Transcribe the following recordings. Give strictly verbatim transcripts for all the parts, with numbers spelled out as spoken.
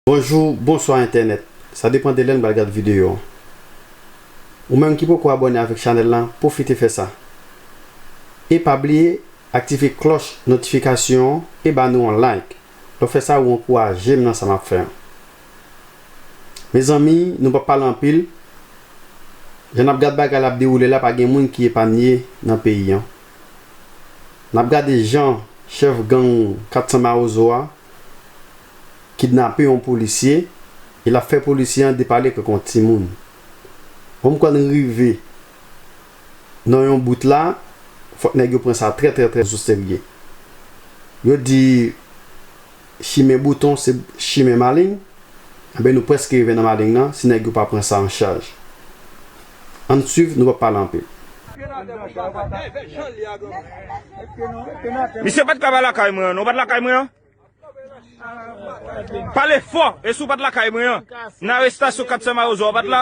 Bonjou, bonswa entènèt. Sa depann de lè n pral gad videyo an. Ou menm ki poko abòne avèk chanèl lan, pwofite fè sa. E pa bliye aktive klòch notifikasyon an e ba nou yon like. Lè w fè sa, ou ankouraje m nan sa m ap fè an. Mezanmi, nou p ap pale anpil. Jan n ap gad bagay la ap dewoule la, pa gen moun ki epanye nan peyi an. N ap gade jan chèf gang kat san Mawozo a kidnape yon polisye e l ap fè polisye an depale kòk yon timoun. Bon, m kwè n rive nan yon bout la, fòk nèg yo pran sa trè, trè, trè o serye. Yo di chimen bouton se chimen maleng. Enben, nou prèske rive nan maleng nan, si nèg yo pa pran sa an chaj. Ann swiv, nou p ap pale anpil. Misye pa t ka pa lakay mwen an, non, ou pa t lakay mwen an? Pale fò, e si w pa t lakay mwen an? Nan arestasyon kat san Mawozo a, ou pa t la?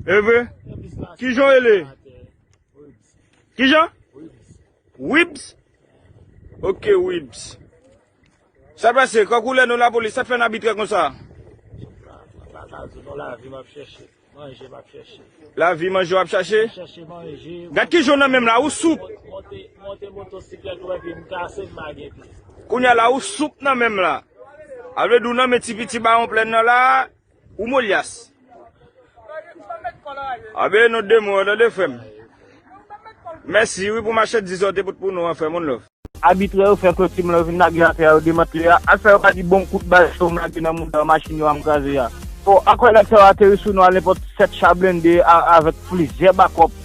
E vre? Kijan w rele? Kijan? Wibs? Ok, Wibs. Sa pase, kankou lè nou lapolis, sa t fè n abitrè konsa? Mwen pa ka di w non, lavi m ap chèche. Manje m ap chèche. Lavi manje w ap chache? Chèche manje. Gad kijan w nan men m la, ou soup. Monte, monte motosiklèt ou epi m kase m pa gen pye. Kounye a la, ou soup nan men m la. A vle di w nan men ti piti bawon plèn nan la, ou molyas. Abe nou de mo, tande frè m. Mèsi wi pou machèt di sa w te pote pou nou an, frè m, one love. Abitrè yo fè kloti m lan yo vin lage atè a, yo demantle a. Al fè yo pa di bon kout bal cho m lage nan mouda yo, machin yo a m kraze a. Bon, akwè nèg sa yo ateri sou nou a nenpòt sèt cha blende a, avèk plizyè bakòp.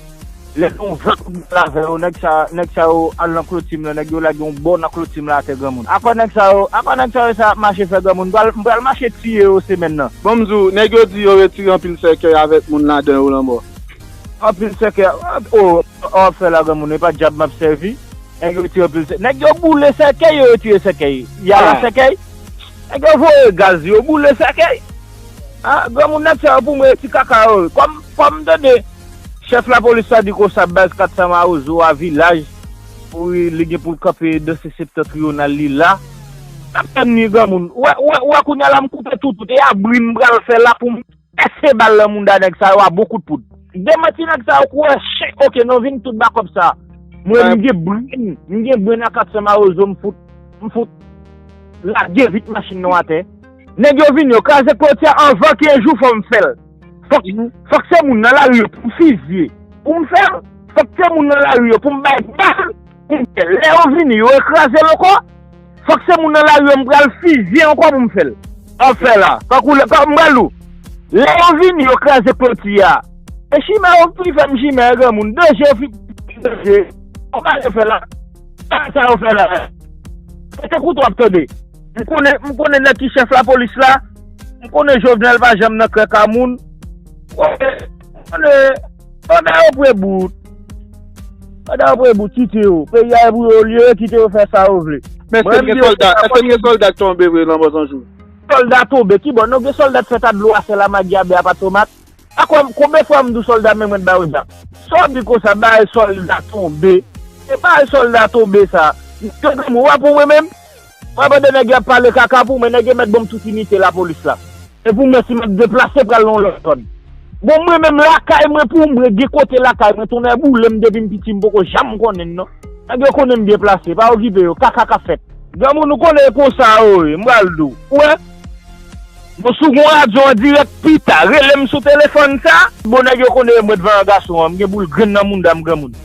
Lè gen yon van kout bal avè yo, nèg sa, nèg sa yo al nan kloti m lan, nèg yo lage yon bò nan kloti m lan atè granmoun. Akwè nèg sa yo, akwè nèg sa yo sa ap mache fè granmoun. M pral, m pral mache tiye yo semèn nan. Bon, m di w, nèg yo di yo retire anpil sèkèy avèk moun ladan yo lanmò. Anpil sèkèy, o, w ap fè la granmoun, e pa dyab m ap sèvi. Nèg yo retire anpil sèkèy. Nèg yo boule sèkèy, yo retire sèkèy. Y a la sèkèy. Nèg yo voye gaz, yo boule sèkèy. A, granmoun nèg sa yo pou mwen ti kaka yo. Kòm, kòm m tande chèf lapolis la di konsa baz kat san Mawozo a vilaj pou li gen pou l kanpe dan se septantriyonal li la. N ap tann li granmoun. Ou wè, ou wè, ou wè kounye a la m koupe tout, tout. E abri m pral fè la pou m pèse bal nan mouda nèg sa yo a bon kout poud. Demanti nèg sa yo kwè chen, oke, nou vin tout bakòp sa. Mwen, m gen brenn, m gen brenn a kat san Mawozo, m fout, m fout lage vit machin nan atè. Nèg yo vini, yo kraze kloti a anvan kenz jou, fò m fè l. Fòk, fòk se moun nan lari yo pou m fizye, pou m fè l. Fòk se moun nan lari yo pou m bay bal, pou m fè l. Lè yo vini, yo kraze l ankò. Fòk se moun nan lari yo m pral fizye ankò pou m fè l. An fè la. Kankou lè, kan m pral ou. Lè yo vini, yo kraze kloti a. E chimè yo pi fè m chimè, granmoun. Danje yo pi danje. Ou pa yo fè la. Sa, sa yo fè la. Mete kouto ap tande. M konnen, m konnen nèg ki chèf lapolis la. M konnen Jovenel pa janm nan krèk a moun. Konnen, konnen, pandan yo pre bout. Pandan yo pre bout, kite yo. Peyi a e pou yo, olye yo kite yo fè sa yo vle. Men èske gen sòlda, èske gen sòlda k tonbe vre nan Bòsanjou? Sòlda tonbe, ki bò? Non, gen sòlda k fèt a dlo a sèl a magi a bè a pa tomat. A konbyen fwa m di w sòlda men mwen ba yo zam? Sa w di konsa, bagay sòlda tonbe. E bagay sòlda tonbe sa. Nèg yo granmoun, w ap pou mwen menm? W ap tande nèg yo ap pale kaka pou mwen, nèg yo mèt ban m tout inite lapolis la. E pou mwen si m ap deplase pral nan yon lòt zòn. Bon, mwen menm lakay mwen pou mwen, gen kote lakay mwen, tonnè boule m depi m piti, m poko janm konnen l non. Nèg yo konnen m byen plase, pa okipe yo, kaka k ap fèt. Granmoun ou konnen e konsa yo ye, m pral di w. Ou wè? Bon, si w gen yon radyo an dirèk pita, rele m sou telefòn sa. Bon, nèg yo konnen e mwen t vanyan gason an, m gen boul grenn nan mouda m granmoun.